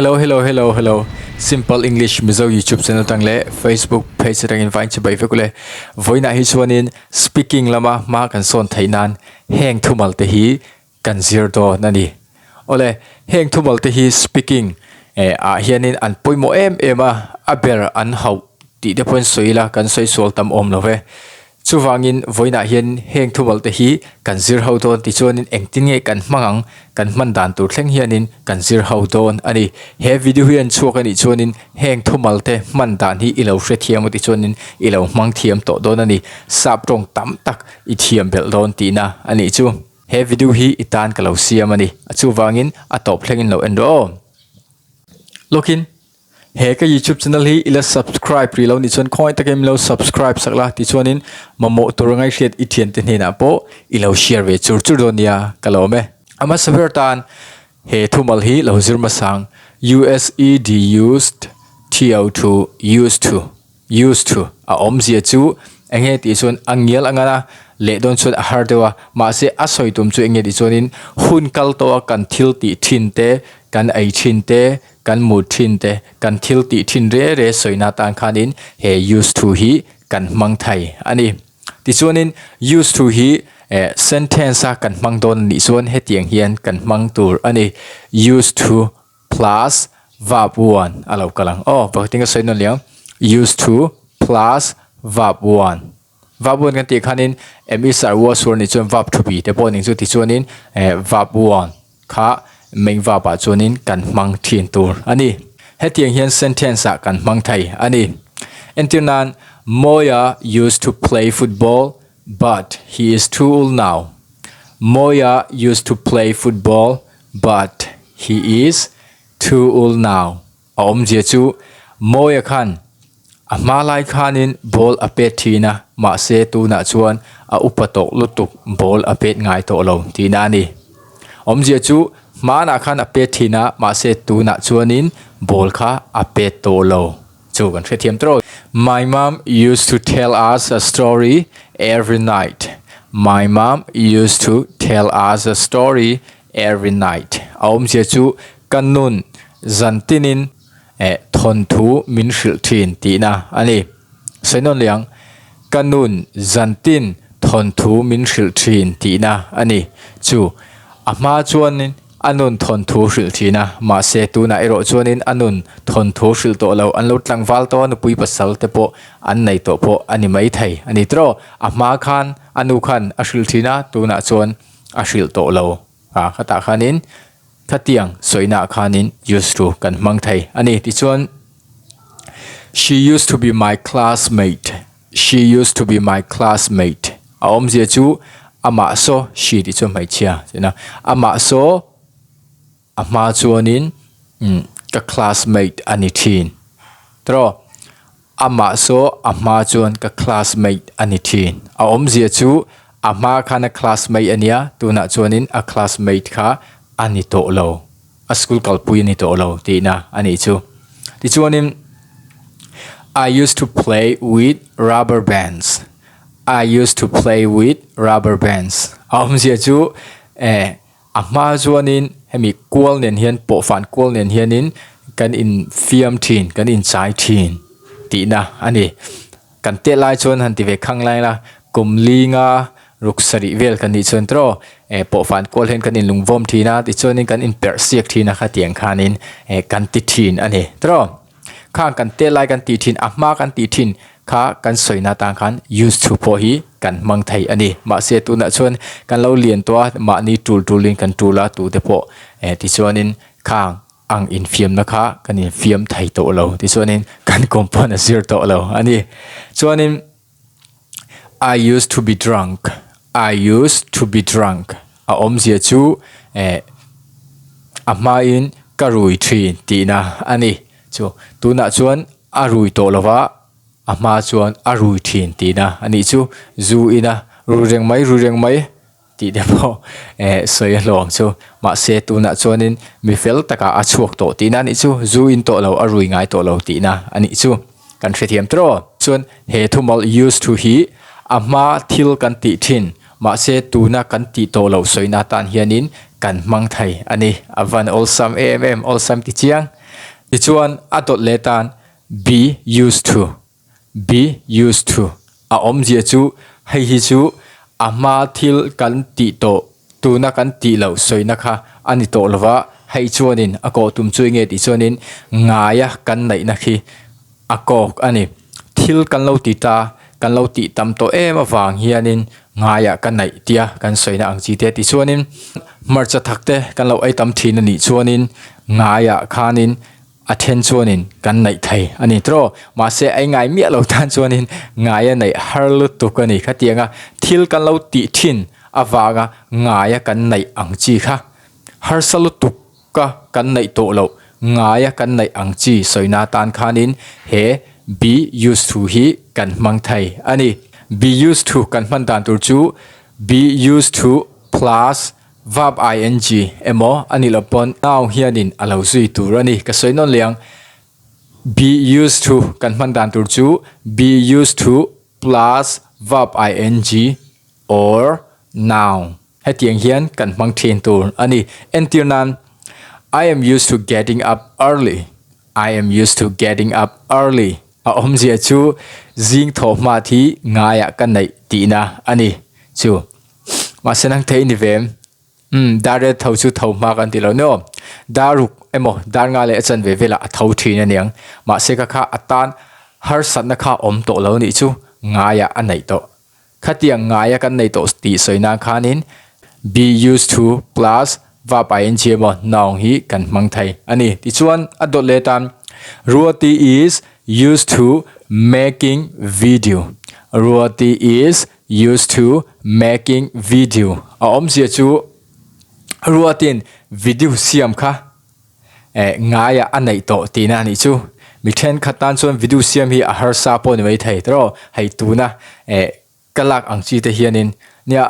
Hello hello hello hello Simple English Mizo YouTube channel tang leh Facebook page atangin va inchi bai vek ule. Vawiinah hi chuanin speaking lama hma kan sawn theih nan heng thumal te hi kan zir dawn a ni. Awle heng thumal te hi speaking eh ah hianin an pawimawh em em a, a ber an hauh tih te pawhin sawi ila kan sawi sual tam awm lo ve. Chuvangin vawiinah hian heng thumal te hi kan zir ho dawn tichuanin engtin nge kan hmang ang, kan hman dan tur thleng hianin kan zir ho dawn a ni. He video hi an chhuak a nih chuanin heng thumal te hman dan hi i lo hrethiam a tichuanin i lo hmang thiam tawh dawn a ni. Sap tawng tam tak i thiam belh dawn tihna a nih chu. He video hi i tan ka lo siam a ni. Chuvangin a tawp thlengin lo en rawh aw. Lawkin. He ka youtube channel hi ila subscribe rih lo nih chuan khawngaih takin min lo subscribe sak la tichuanin mamawh tur angai hriat i thiante hnenah pawh i lo share ve chur chur dawn nia ka lawm e. A hmasa ber tan he thumal hi lo zir hmasang USED used to to used to used to a awmzia chu eng nge tih chuan a ngial a ngan a leh dawn chuan a har deuh a mahse a sawi tum chu eng nge tih chuanin hun kal tawh a kan thil tih thin te kan ei thin te Kan mut thin te, kan thil tih thin re re sawina atan khanin he used to hi kan hmang thei a ni. Tichuanin used to hi eh sentence a kan hmang dawn a nih chuan hetiang hian kan hmang tur a ni, used to plus verb one a lo kal ang. Aw pakhatin ka sawi nawn leh ang, used to plus verb one. Verb one kan tih khanin am is are was were nih chuan verb thupi te pawh ning chu tichuanin eh verb one. Kha main verb ah chuanin kan hmang thin tur a ni. Hetiang hian sentence ah kan hmang thei a ni. Entir nan, Mawia used to play football but he is too old now. Mawia used to play football but he is too old now. A awmzia chu Mawia khan a hma lai khanin ball a pet thin a, mahse tunah chuan a upa tawh lutuk ball a pet ngai tawh lo tihna a ni. Awmzia chu hmanah khan a pet thin a, mahse tunah chuanin ball kha a pet tawh lo chu kan hrethiam tawh. My mom used to tell us a story every night. My mom used to tell us a story every night. A awmzia chu ka nun Zan tinin eh thawnthu min hrilh thin tihna a ni. Sawi nawn leh ang, ka nun zan tin thawnthu min hrilh thin tihna a ni. Chu a hma chuanin a nun thawnthu hrilh thin a, mahse tunah erawh chuanin a nun thawnthu hrilh tawh lo, an lo tlangval tawh a, nupui pasal te pawh an nei tawh pawh a ni maithei a ni tiraw. A hma khan a nu khan a hrilh thin a, tunah chuan a hrilh tawh lo. A khatah khanin Khatiang sawinaah khanin used to kan hmang thei a ni. Tichuan, She used to be my classmate, She used to be my classmate. A awmzia chu amah saw, she tih chu hmeichhia tihna, amah saw a hma chuanin ka classmate a ni thin. Tiraw? Amah saw a hma chuan ka classmate a ni thin. A awmzia chu a hma khan a classmate a nia, tunah chuanin a classmate kha a ni tawh lo, a school kalpui a ni tawh lo tihna a nih chu. Tichuanin I used to play with rubber bands, I used to play with rubber bands. A awmzia chu eh A hma chuanin hemi kual nen hian pawhfan kual nen hianin kan infiam thin, kan inchai thin tihna a ni. Kan tet lai chuan han ti ve khang lai la, kum linga ruk sarih vel kan nih chuan tawh eh pawhfan kual hian kan inlungvawm thin a, tichuanin kan inperh siak thin a khatiang khanin eh kan ti thin a ni tawh. Khang kan tel lai kan tih thin, a hma kan tih thin kha kan sawina tan khan used to pawh hi kan hmang thei a ni. Mahse tunah chuan kan lo lian tawh a, mahni tul tulin kan tul a, tute pawh eh tichuanin khang ang infiamna kha kan infiam thei tawh lo. Tichuanin kan compound a zir tawh lo a ni. Chuanin I used to be drunk, I used to be drunk a awmzia chu eh a hmain ka rui thin tihna a ni. Chu tunah chuan a rui tawh lova a hma chuan a rui thin tihna a nih chu. Zu ina rui reng mai rui reng mai. Tih te pawh eh sawi a hlawm chu. Mahse tunah chuanin mi fel takah a chhuak tawh tihna a nih chu. Zu in tawh lo, a rui ngai tawh lo tihna a nih chu. Kan hrethiam tawh. Chuan he thumal used to hi a hma thil kan tih thin, mahse tuna kan tih tawh loh sawina atan hianin kan hmang thei a ni. A van awlsam em em, awlsam ti chiang. Tichuan a dawt leh tan be used to, be used to a awmzia chu hei hi chu a hma thil kan tih tawh tuna kan tih loh sawina kha a ni tawh lova, hei chuanin a kawh tum chu enge tih chuanin ngaia kan neihna khi a kawk a ni. Thil kan lo ti ta, kan lo tih tam tawh em avang hianin ngaiah ka neih tia kan sawina ang chi te tichuanin hmarcha thak te kan lo ei tam thin a nih chuanin ngaiah khanin a then chuanin kan neih thei a ni tawh. Mahse ei ngai miah lo tan chuanin ngaia neih har lutuk a ni. Khatianga thil kan lo tih thin avanga ngaia kan neih ang chi kha harsa lutuk Ka kan neih tawh loh ngaia kan neih ang chi sawina tan khanin he be used to hi kan hmang thei a ni. Be used to kan hman dan tur chu be used to plus verb ing emaw a nih loh pawn noun hianin a lo zui tur a ni. Ka sawi nawn leh ang. Be used to kan hman dan tur chu be used to plus verb ing or noun. Hetiang hian kan hmang thin tur a ni. Entir nan, I am used to getting up early. I am used to getting up early. A awmzia chu zing thawh hmat hi ngaiah ka neih tihna a ni. Chu. Mahse nang thei ni ve em? Umm, dar rel tho chu tho hma kan ti lo ni aw. Dar ruk emaw dar nga leh a chanve velah a tho thin a niang. Mahse ka kha a tan harsatna kha awm tawh lo nih chu ngaiah a neih tawh. Khatiang ngaia kan nei tawh tih sawi nan khanin be used to plus verb ing emaw noun hi kan hmang thei a ni. Tichuan a dawt leh tan Ruati is used to making video. Ruati is used to making video. A awmzia chu Ruatin video siam kha eh ngaiah a neih tawh tihna a nih chu. Mi thenkhat tan chuan video siam hi a harsa pawh ni mai thei tawh hei tuna eh ka lak ang chi te hianin nia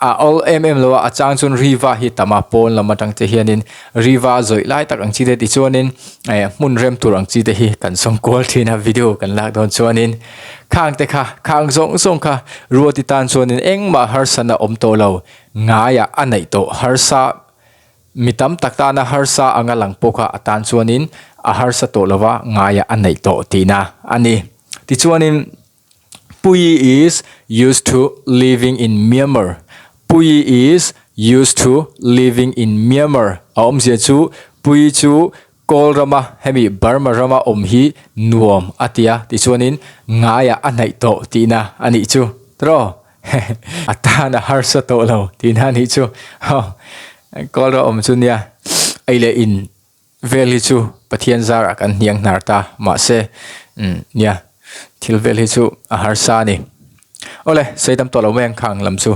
a awl em em lo a a chang chuan riva hi tam a pawn lam atang te hianin riva zawih lai tak ang chi te tichuanin eh hmun rem tur ang chi te hi kan sawm kual thin a video kan lak dawn chuanin khang te kha khang zawng zawng kha ruati tan chuanin engmah harsana awm tawh lo ngaiah a neih tawh harsa Mi tam tak tana harsa anga lang pawh kha a tan chuanin a harsa tawh lova ngaiah a neih tawh tihna a ni. Tichuanin, Puii is used to living in Myanmar. Puii is used to living in Myanmar. A awmzia chu Puii chu Kawl rama hemi Burma rama awm hi nuam a ti a, tichuanin ngaiah a hnaih tawh tihna a nih chu. Tiraw? A tan a harsa tawh lo tihna a nih chu. Kawl rawh awm chu nia ei leh in vel hi chu Pathian zarah kan hniang hnar ta mahse umm nia thil vel hi chu a harsa a ni. Awle sawi tam tawh lo mai ang khang lam chu.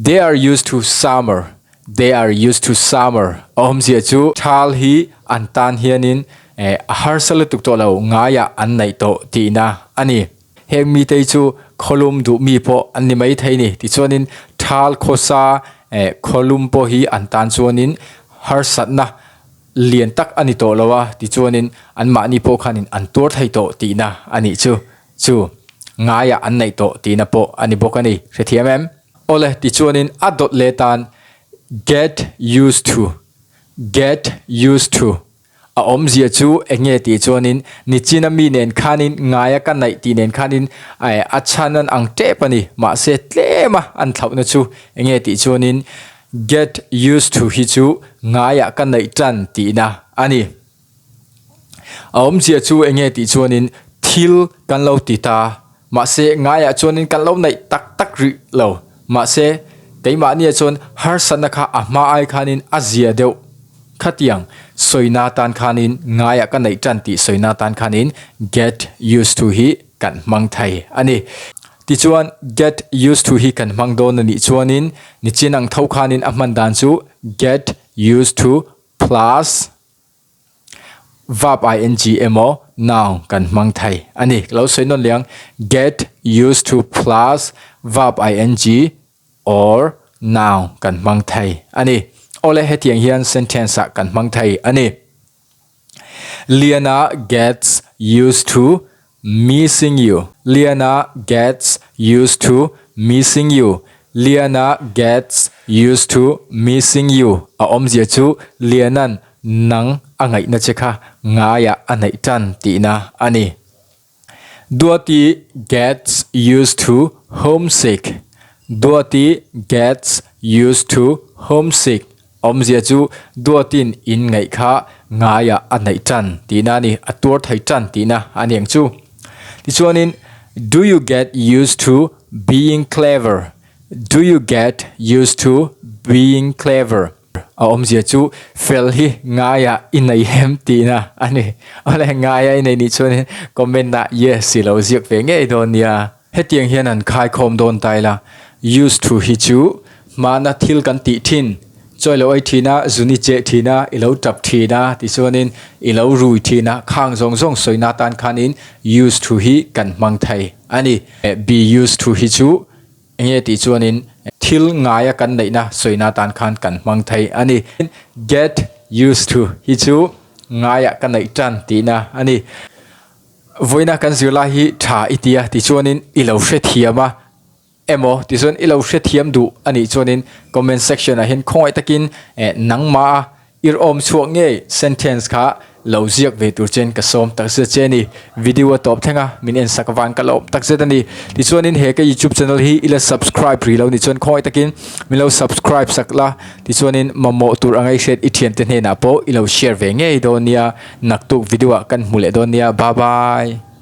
They are used to summer, they are used to summer a awmzia chu thal hi an tan hianin eh a harsa lutuk tawh lo ngaiah an neih tawh tihna a ni. Heng mite hi chu khawlum duh mi pawh an ni mai thei ni. Tichuanin thal khawsa eh khawlum pawh hi an tan chuanin harsatna lian tak a ni tawh lo a, tichuanin anmahni pawh khanin an tuar thei tawh tihna a nih chu. Chu ngaiah an neih tawh tihna pawh a ni bawk a ni. Hrethiam em? Awle, tichuanin a dawt leh tan get used to, get used to. A awmzia chu eng nge tih chuanin nichina mi nen khanin ngaia ka naih tih nen khanin a chhan an ang tep a ni. Mahse tlema an thlauhna chu eng nge tih chuanin get used to hi chu ngaiah ka naih tan tihna a ni. A awmzia chu eng nge tih chuanin thil kan lo ti ta. Mahse, ngaiah chuanin kan lo neih tak tak rih lo. Mahse, keimahniah chuan harsatna kha a hma ai khanin a zia deuh. Khatiang sawina tan khanin ngaiah ka neih tan tih sawina tan khanin get used to hi kan hmang thei a ni. Tichuan, get used to hi kan hmang dawn a nih chuanin nichin ang tho khanin a hman dan chu get used to plus Verb ing emaw noun kan hmang thei a ni. Ka lo sawi nawn leh ang, get used to plus verb ing or noun kan hmang thei a ni. Awle hetiang hian sentence ah kan hmang thei a ni. Liana gets used to missing you. Liana gets used to missing you. Liana gets used to missing you a awmzia chu Liana'n nang a ngaihna che kha ngaiah a neih tan tihna a ni. Duati gets used to homesick Duati gets used to homesick awmzia chu Duatin in ngaih kha ngaiah a neih tan tihna a ni, a tuar thei tan tihna a ni ang chu. Tichuanin, Do you get used to being clever? Do you get used to being clever? A awmzia chu fel hi ngaiah i nei hem tihna a ni. Awle ngaiah i nei nih chuan comment ah yes i lo ziak ve ngei dawn nia. Hetiang hian an khaikhawm dawn ta ila, used to hi chu hmana thil kan tih thin, chaw i lo ei thin a, zun i cheh thin a, i lo tap thin a tichuanin i lo rui thin a, khang zawng zawng sawina atan khanin used to hi kan hmang thei a ni. Be used to hi chu Enge tih chuanin thil ngaia kan neihna sawina tan khan kan hmang thei a ni. Get used to hi chu ngaiah ka neih tan tihna a ni. Vawiina kan zirlai hi tha i tia ti chuanin i lo hrethiam a emaw tichuan i lo hrethiam duh a nih chuanin comment section ah hian khawngaih takin nangmah a Irhawm chhuak ngei sentence kha lo ziak ve tur chen ka sawm takzet che a ni. Video a tawp thleng a, min en sak avang ka lawm takzet a ni. Tichuanin he ka YouTube channel hi i la subscribe ri lo ni chuan khawngaih takin min lo subscribe sak la. Tichuanin mamawh tur anga i hriat i thiante hnenah pawh i lo share ve ngei dawn nia. Naktuk video ah kan hmu leh dawn nia. Bye bye.